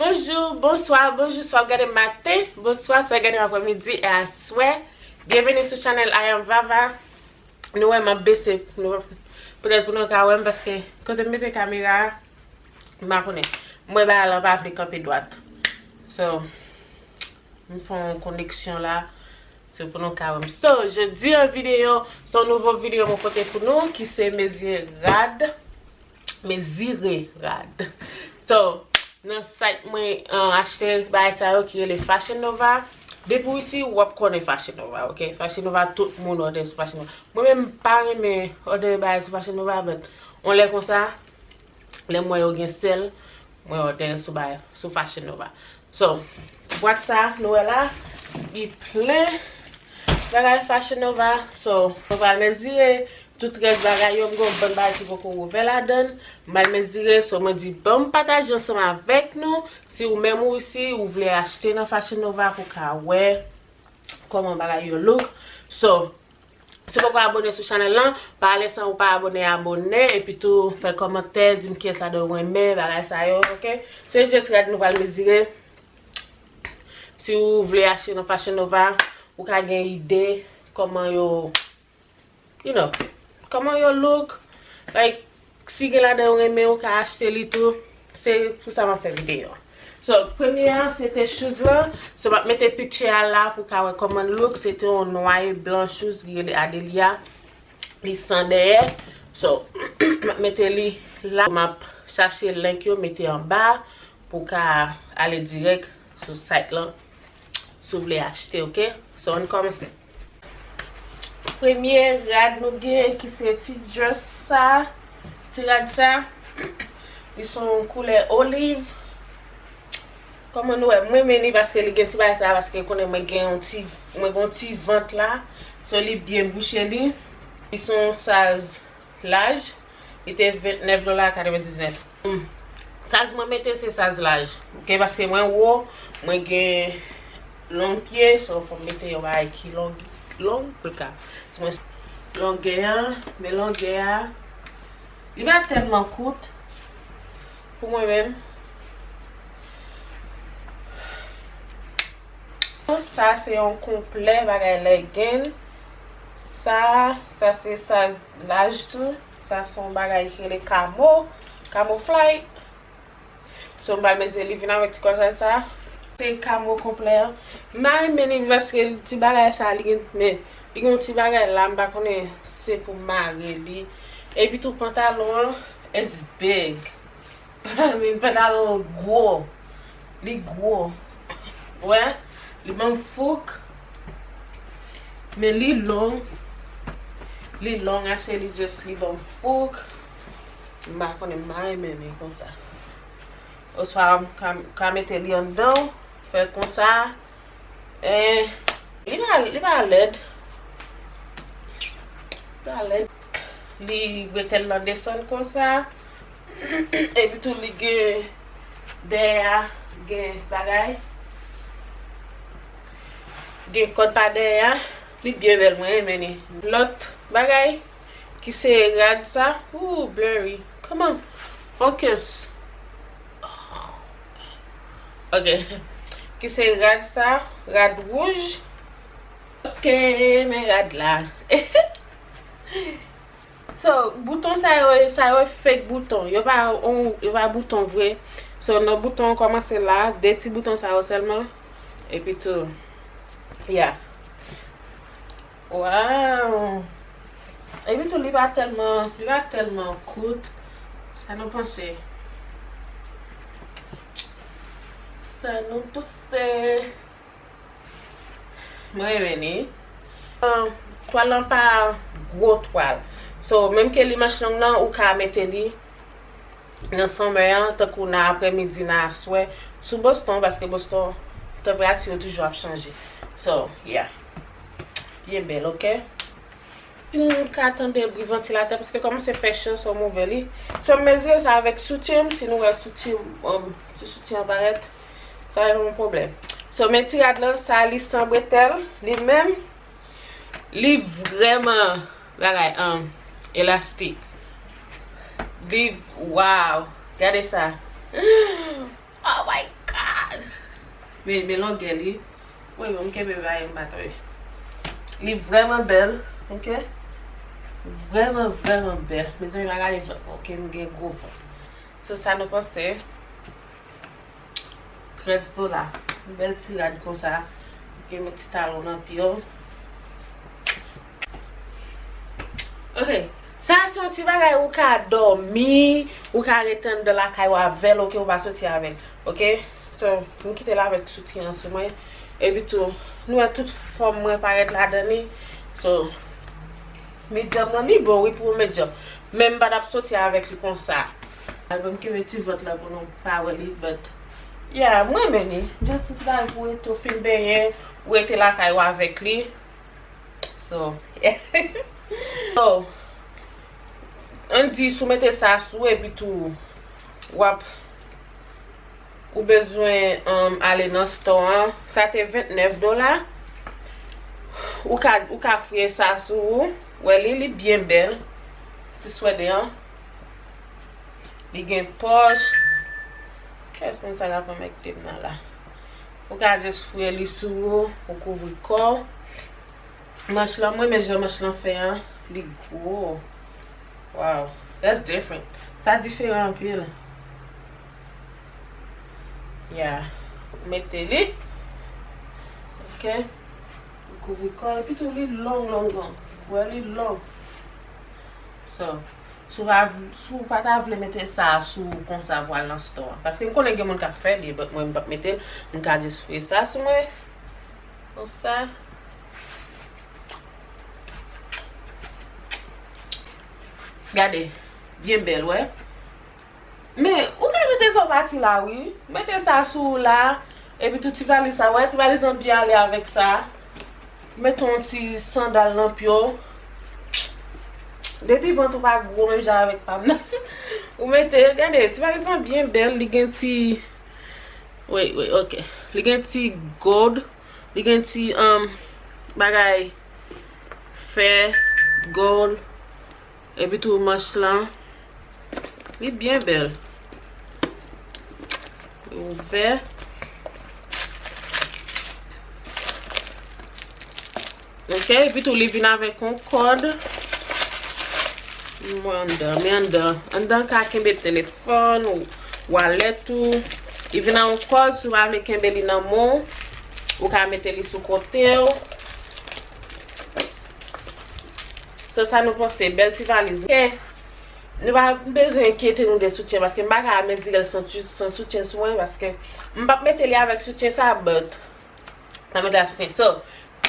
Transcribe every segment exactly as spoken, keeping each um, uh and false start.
Bonjou, bonswa, bonjou, swa w gade maten, bonswa, swa w gade aprèmidi e aswè. Byenveni sou chanèl I Am Vava. Nou wè m ap bese, nou, petèt pou nou ka wè m, paske kote m mete kamera a, m pa konnen. M wè bagay la pa vle kanpe dwat. So, m fè yon koneksyon la, se pou nou ka wè m. So, jodi an videyo, se yon nouvo videyo mwen pote pou nou, ki se mezire rad. Mezire rad. So, nan site mwen, uh, achte bagay sa yo ki rele Fashion Nova. Depi w isi, w ap konnen Fashion Nova, ok? Fashion Nova, tout moun òdè sou Fashion Nova. Mwen menm, m pa renmen òdè bagay sou Fashion Nova, but yon lè konsa, lè m wè yo gen sèl, mwen òdè sou bagay, sou Fashion Nova. So, bwat sa, nou wè la, li plen bagay Fashion Nova. So, nou pral mezire tout rès bagay yo. M gen yon bann bagay ki poko ouvè ladan l. M pral mezire, so mwen di, ban m pataje ansanm avèk nou. Si ou menm ou isi, ou vle achte nan Fashion Nova pou ka wè kòman bagay yo look. So, si w poko abone sou chanèl lan, pa ale san ou pa abone, abone, epi tou fè kòmantè, di m kiyès ladan w renmen, bagay sa yo, ok? Se just rad nou pral mezire. Si w vle achte nan Fashion Nova, ou ka gen ide kòman yo, you know, kòman yo look. Like, si gen ladan yo renmen, ou ka achte li tou. Se pou sa m ap fè videyo. So, premye a, se te shoes lan. So, m ap mete picture a la pou w ka wè kòman l look. Se te yon nwa e blan shoes ki rele Adelia. Li san dèyè. So, m ap mete li la. M ap chache link yo, mete anba pou w ka ale dirèk sou site lan. Si w vle achte, ok? So, ann kòmanse. Premye rad nou gen ki se ti dress sa, ti rad sa. Li se yon koulè oliv. Kòman nou wè? Mwen renmen li paske li gen ti bagay sa, paske konnen mwen gen yon ti, mwen gen yon ti vant la. So, li byen bouche li. Li se yon size laj, li te vennèf dola katrevendiznèf. Hmm. Size mwen mete se size laj. Ok, paske mwen wo, mwen gen long pye, so fò m mete yon bagay ki long, long pou l ka. Si mwen longè a, men longè a, li pa tèlman kout pou mwen menm. Sa se yon konplè bagay legging. Sa, sa se size laj tou. Sa se yon bagay ki rele kamo, kamo fly. So, m pral mezire li vin avèk ti kòsèt sa. Se kamo konplè an. M pa renmen li paske ti bagay sa, li gen, men, li gen yon ti bagay la, m pa konnen se pou mare li. Epi tou pantalon an, it's big. Min pantalon gwo. Li gwo. Wè, li ban m fouk. Men li long. Li long ase, li just, li ban m fouk. M pa konnen, m pa renmen li konsa. Oswa m ka, ka mete li anndan, fè konsa. Eh, li pa, li pa lèd. Li pa lèd. Li bretèl lan desann konsa. Epi tou li gen dèyè a, gen bagay. Gen kòd pa dèyè a. Li byen bèl, mwen renmen li. Lòt bagay, ki se rad sa. Ooh, blurry. Come on. Focus. Ok. Ki se rad sa, rad wouj. Ok, men rad la. So, bouton sa yo, sa yo fake bouton. Yo pa, on, yo pa bouton vre. So, nan bouton an kòmanse la, de ti bouton sa yo sèlman. Epi tou, yeah. Wow! Epi tou, li pa tèlman, li pa tèlman kout. Sa nou panse? Sa nou panse? Mwen renmen li. Ah, twal lan pa gwo twal. So, menm ke li manch long nan, ou ka mete li nan summer an, tankou nan aprèmidi, nan aswè. Sou Boston, paske Boston, tanperati yo toujou ap chanje. So, yeah. Byen bèl, ok? Si nou ka tande bri vantilatè, paske kòmanse fè cho, so m ouvè li. So, m mezire sa avèk soutyen m, si nou wè soutyen m, um, ti soutyen an parèt, sa pa yon pwoblèm. So, men ti rad lan, sa li san bretèl, li menm, li vrèman bagay, um, elastik. Li, wow, gade sa. Oh my God! Men, men longè li. Wi, bon, m kenbe bagay m pa tonbe. Li vrèman bèl, oke? Vrèman, vrèman bèl. Mezanmi, pa gade vant mwen, oke? M gen gwo vant. So, sa nou panse? Trèz dola. Bèl ti rad konsa. Oke, met ti talon nan pye w. Oke. Sa se yon ti bagay ou ka dòmi, ou ka rete anndan lakay ou avè l, oke, ou pa soti avè l. Oke? So, m kite l avèk soutyen an sou mwen. Epi tou, nou wè tout fòm mwen parèt ladan li. So, medium nan li bon, wi, pou yon medium. Men m pa t ap soti avèk li konsa. Al ban m kenbe ti vant la pou nou pa wè li, but, yeah, m renmen li. Just yon ti bagay pou rete w fin benyen, ou rete lakay ou avèk li. So, yeah. So, ann di si w mete sa sou epi tou w ap, ou bezwen, um, ale nan store an. Sa te vennèf dola. Ou ka, ou ka fouye sa sou ou. Wè li, li byen bèl. Ti swèd an. Li gen pòch. Kiyès moun sa k ap anmègde m nan la? Ou ka just fouye li sou ou, ou kouvri kò w. Manch lan, mwen renmen jan manch lan fè an, li gwo. Wow, that's different. Sa diferan anpil. Yeah. Ou mete li. Oke. Ou kouvri kò, epi tou li long, long, long. Wè, li long. So, si w pa, si w pa ta vle mete sa sou ou konsa pou al nan store. Paske m konnen gen moun k ap fè li, but mwen m p ap mete l. M ka just fouye sa sou mwen. Konsa. Gade. Byen bèl, wè. Men, ou ka mete sa w pati la, wi. Mete sa sou ou la. Epi tou ti valiz sa, wè, ti valiz lan byen ale avèk sa. Mete yon ti sandal nan pye w. Depi vant ou pa gwo menm jan avèk pa m nan. Ou mete, gade, ti valiz lan byen bèl, li gen ti, wait, wait, oke. Li gen ti gold, li gen ti, um, bagay fè, gold. Epi tou manch lan, li byen bèl. Ouvè. Oke, epi tou li vin avèk yon kòd. Mwen anndan, men anndan. Anndan ka kenbe telefòn, ou walèt ou. Li vin ak yon kòd, si w pa vle kenbe li nan men w, ou ka mete li sou kote w. So, sa nou panse, bèl ti valiz. Oke. Nou pa bezwen enkyete nou de soutyen, paske m pa ka mezire l san ti, san soutyen sou mwen, paske m p ap mete li avèk soutyen sa, but m ap mete l ak soutyen. So,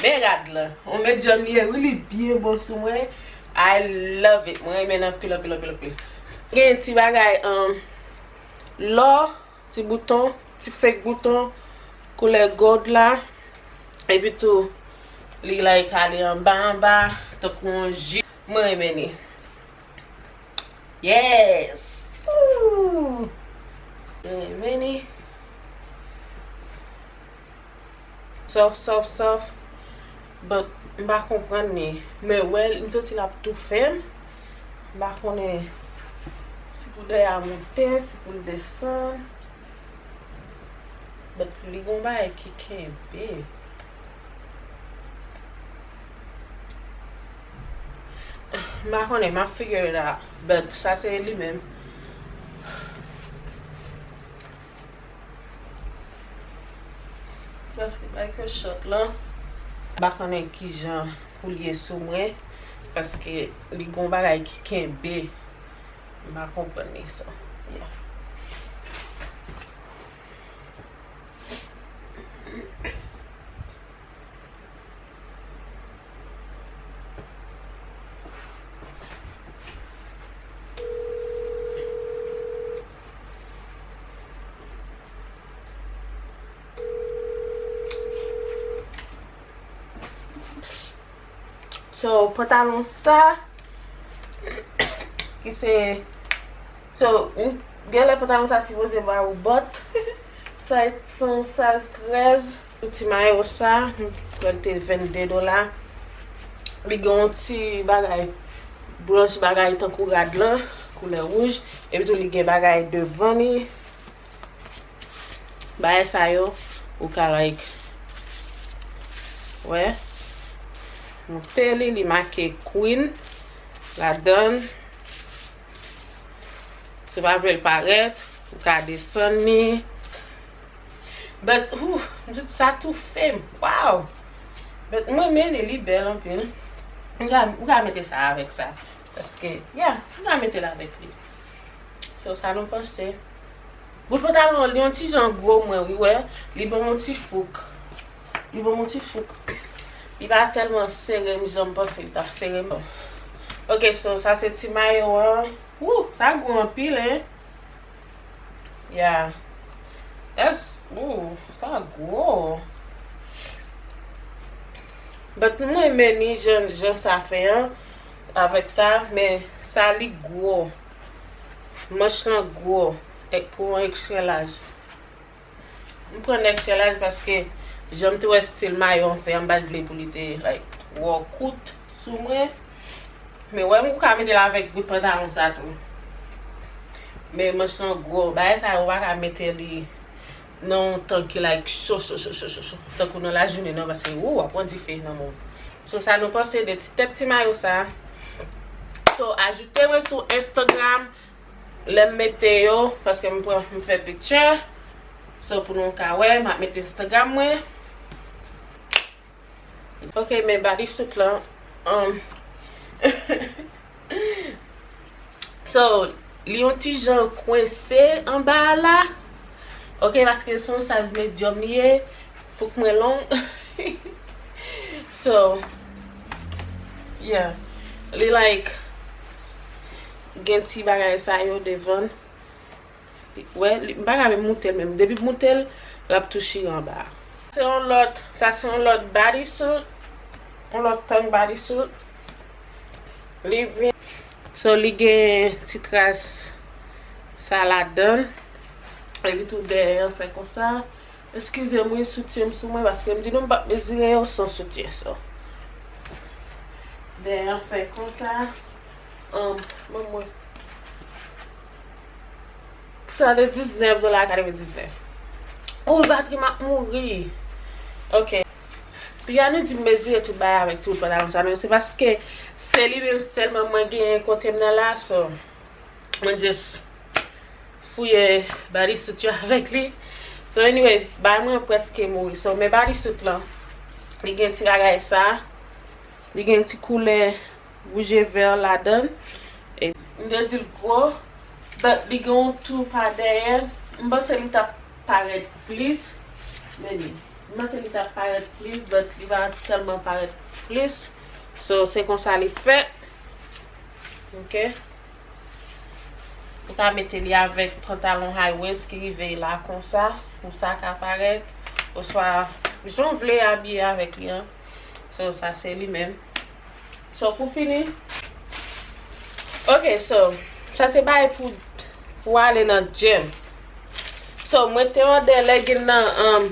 men rad lan. On medium li ye, wi, li byen bon sou mwen. I love it. Mwen renmen l anpil, anpil, anpil, anpil. Gen ti bagay, um, lò. Ti bouton, ti fake bouton, koulè gold la. Epi tou, li like ale anba, anba, tankou yon jip. Mwen renmen li. Yes! Ooh! Mwen renmen li. Soft, soft, soft. But, m pa konprann li. Men wè, m santi l ap toufe m. M pa konnen si pou dèyè a monte, si pou l desann. But li gon bagay ki kenbe. M pa konnen, m ap figure it out. But sa se li menm. Sa se Michael Shot lan. M pa konnen kijan pou l ye sou mwen, paske li gon bagay ki kenbe. M pa konprann li, so, yeah. So, pantalon sa, ki se, so, m, genlè pantalon sa sipoze ba ou bòt. Sa se yon size trèz. Ti mayo sa, m kwè l te vennde dola. Li gen yon ti bagay, branch bagay tankou rad lan, koulè wouj. Epi tou li gen bagay devan li. Bagay sa yo, Ou ka, like, wè, moute li, li make Queen ladan l. Si w pa vle l parèt, ou ka desann li. But, ooh, m di sa toufe m. Wow! But mwen renmen li, li bèl anpil. Ou ka, ou ka mete sa avèk sa. Paske, yeah, ou ka mete l avèk li. So, sa nou panse? Bout pantalon an, li yon ti jan gwo, mwen, wi, wè. Li ban m yon ti fouk. Li ban m yon ti fouk. Li pa tèlman sere m jan m panse li t ap sere m. Ok, so, sa se ti mayo an. Woo, sa gwo anpil, hein? Yeah. That's, ooh, sa gwo. But mwen renmen ni jan, jan sa fè an avèk sa, men sa li gwo. Manch lan gwo, ek pou yon extra large. M pran extra large paske jan m te wè stil mayo an fè an, m pa t vle pou li te, like, twò kout sou mwen. Men wè, m ka mete l avèk bout pantalon sa tou. Men manch lan gwo. Bagay sa yo, ou pa ka mete li nan yon tan ki, like, cho, cho, cho, cho, cho, cho. Tankou nan lajounen, non, paske, wou, w ap pran dife nan men w. So, sa nou panse de ti tèt ti mayo sa? So, ajoute mwen sou Instagram lè m mete yo, paske m pran, m fè picture. So, pou nou ka wè, m ap mete Instagram mwen. Ok, men bodysuit lan, um, so, li yon ti jan kwense anba a la. Ok, paske se yon size medium li ye. Fouk mwen long. So, yeah. Li, like, gen ti bagay sa yo devan. Wè, li, m pa ka menm moute l menm. Depi m moute l, l ap tou chire anba a. Se yon lòt, sa se yon lòt bodysuit. Yon lòt tank bodysuit. Li vin. So, li gen ti tras sa ladan l. Epi tou dèyè an fè konsa. Eskize m wi, soutyen m sou mwen, paske m di nou m p ap mezire yo san soutyen, so. Dèyè an fè konsa. Um, ban mwen. Sa te diznèf dola katrevendiznèf. Oh, batri m ap mouri. Ok. Piga nou di m mezire tout bagay avèk ti bout pantalon sa, men se paske se li menm sèlman mwen genyen kote m nan la, so. Mwen just fouye bodysuit yo avèk li. So anyway, bagay mwen prèske mouri. So, men bodysuit lan, li gen ti bagay sa. Li gen ti koulè wouj e vè ladan l. E m te di l gwo, but li gen yon tou pa dèyè. M panse li t ap parèt plis. Men li, m panse li t ap parèt plis, but li pa tèlman parèt plis. So, se konsa li fèt. Ok. Ou ka mete li avèk pantalon high waist ki rive la konsa, pou sa ka parèt. Oswa, jan w vle abiye avèk li an. So, sa se li menm. So, pou fini. Ok, so, sa se bagay pou, pou ale nan gym. So, mwen te òdè legging nan, um,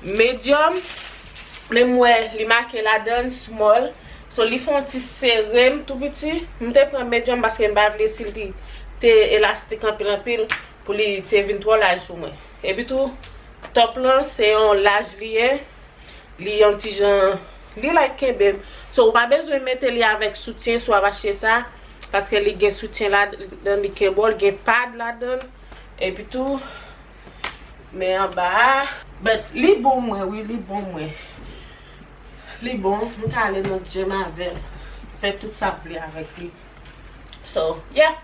medium. Men m wè li make ladan l small. So, li fè yon ti sere m tou piti. M te pran medium paske m pa vle si l te, te elastik anpil anpil pou li te vin twò laj pou mwen. Epi tou, top lan, se yon laj li ye. Li yon ti jan, li like kenbe m. So, ou pa bezwen mete li avèk soutyen si w ap achte sa, paske li gen soutyen ladan, li kenbe w, li gen pad ladan l. Epi tou, men anba a. But li bon mwen, wi, li bon mwen. Li bon, m ka ale nan gym avè l. Fè tout sa m vle avèk li. So, yeah.